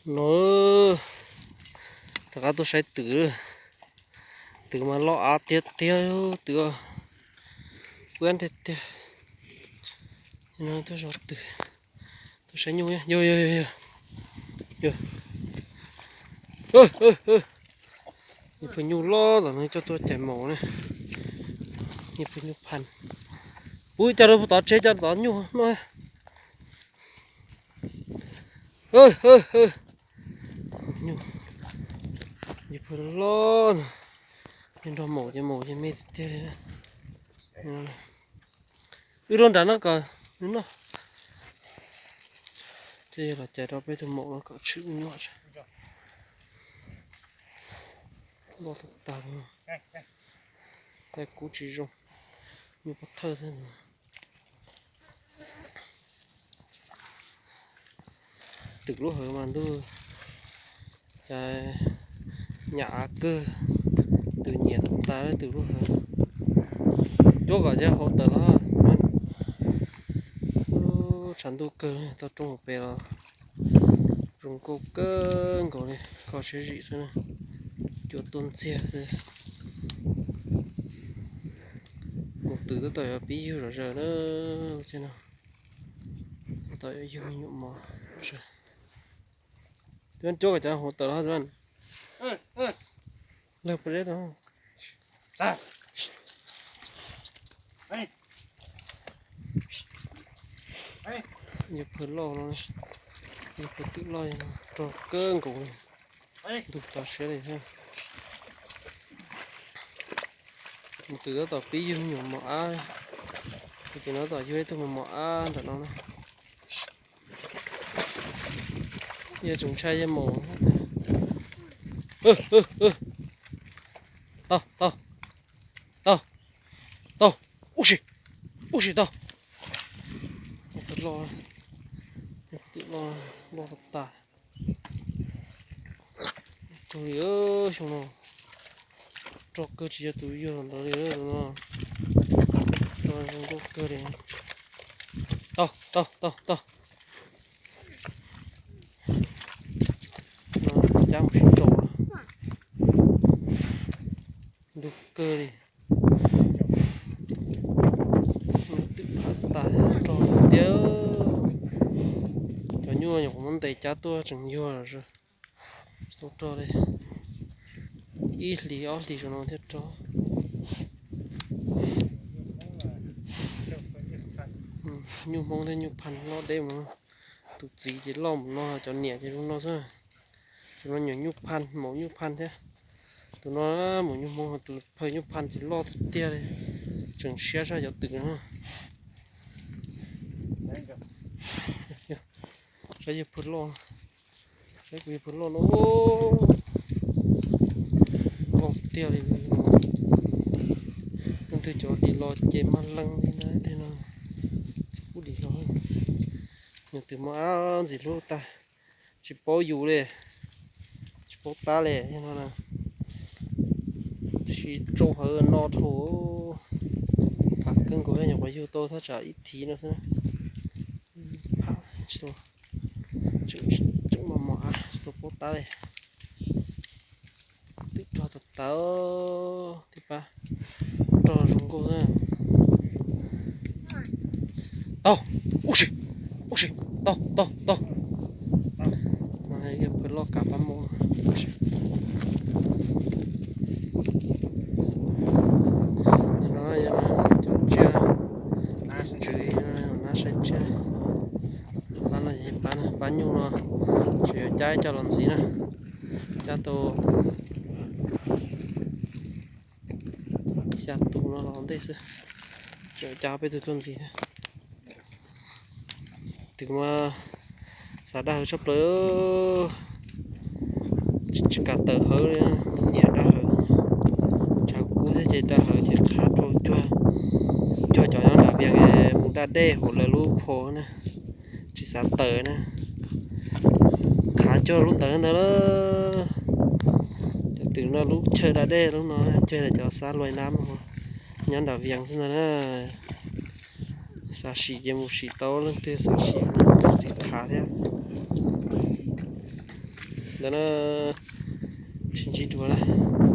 No, rov qab tuaj saib twm. Twm mas loj av tiag tiag, twm, kuab tiag tiag. No tuaj zov twm, tuaj saib nyuj. Yog, yog, yog, yog. Yog pw nyuj loj tom no coj tuaj cais maum na. Yog pw nyuj phaj. Pub coj rau tod tsev, coj tod nyuj no. Nyuj, yog pw loj no, yog nrog maum ces maum ces me tiag tiag li. Wb rau nram no kom nws noj. Ces yog los cais rau peb tug maum no kom tshwm me nyuam. Loj tag tag, kuv tsis zoo, nyuj pov thawj xwb. Twm lub hawv mas ntuj, cas nyam av kawg, twm nyiam tas tas li twm lub hawv. Cuab kom cov hauv tawm los, tshav ntuj kawg tau roob hauv pes los zoo nkauj kawg nkaus li, kho siab zim xwb na, cua tuaj ntxiag xwb. Mus twm tab tom yuav pib yug zom zaws na, no tab tom yuav yug me nyuam mos. Cuab kom cov hauv tawm los, lawg pov zeb no. Yog phaw loj no, yog phaw twm loj no rog kawg nkaus li, ntug tag siab li thiab. Mus twm tab tom pib yug me nyuam mos ab, ces no tab tom yug ib tug me mos ab nram no na. Yog tseem ntshai yog maum. Tau, tau, tau, tau, ub si, ub si tau. Twm loj, twm loj, loj tas tas. Tug li xyoo no rog kawg tsis yog tus yog ntawd li no. Rog zoo nkauj kawg li. Tau, tau, tau, tau. Cab mus sib nraus. Ntug kawg li. Twm phav tas rog tiag. Cov nyuj nyuam qhuav muab ntes cab tuaj tseem yuag lawm. Tau rog li ib hlis ob hlis saum no thiaj rog. Nyuj Hmoob thiab nyuj phaj loj deb mus. Tus txiv ces loj mus no, cov niam ces zoo no xwb. Tus no nyuam nyuj phaj, maum nyuj phaj thiab. Tus no maum nyuj Hmoob, tus phaw nyuj phaj ces loj tiag tiag li. Tseem siab sab cov twm no. Saib yog phaw loj, saib kuv yog phaw loj no. Loj tiag li. Leej twg cov dim los ces mag leej li ntag, tej no tsis pub dim los. Nws twm mos ab ntxim hlub tag, tsis paub yus li, tsis paub tab li no na. Tsis tsau hawv no dhau. Phaj kawg nkaus, nyuam qhuav yug tau thaj tsam ib thiv no xwb. Phaj tsis tau, tseem mos mos ab tsis tau paub tab li. Twm rog tas tas tib pab, rog zoo nkauj xwb. Tau, ub si, ub si, tau, tau, tau. Yog phaw loj kav pab mus. Cov tsiaj, tswv nab saib tsiaj. Pab no, pab nyuj no, tseem yuav cab coj los ntxiv na. Cab tau xya tus no los ntej xwb, tseem cab peb tug tuaj ntxiv thiab. Twm mas xav dag hawv tshaj plaws, tsis kam tawm hawv li, nyiam dag hawv. Tshav kub thiab ces dag hawv ces qhav rau cuag, cuag cov nyob nram Vias mus da dej hauv lawv lub phom na, tsis xav tawm na. Qhav cuag lub ntawd ntag lawm. Cov twm no lub chaw da dej lub no, cuag cov xab luas nab nyob nram Vias xwb ntag na. Xav sim ces mus sim tau, leej twg xav sim txiv qhav thiab. Ntawd na, sib ntsib dua lawm.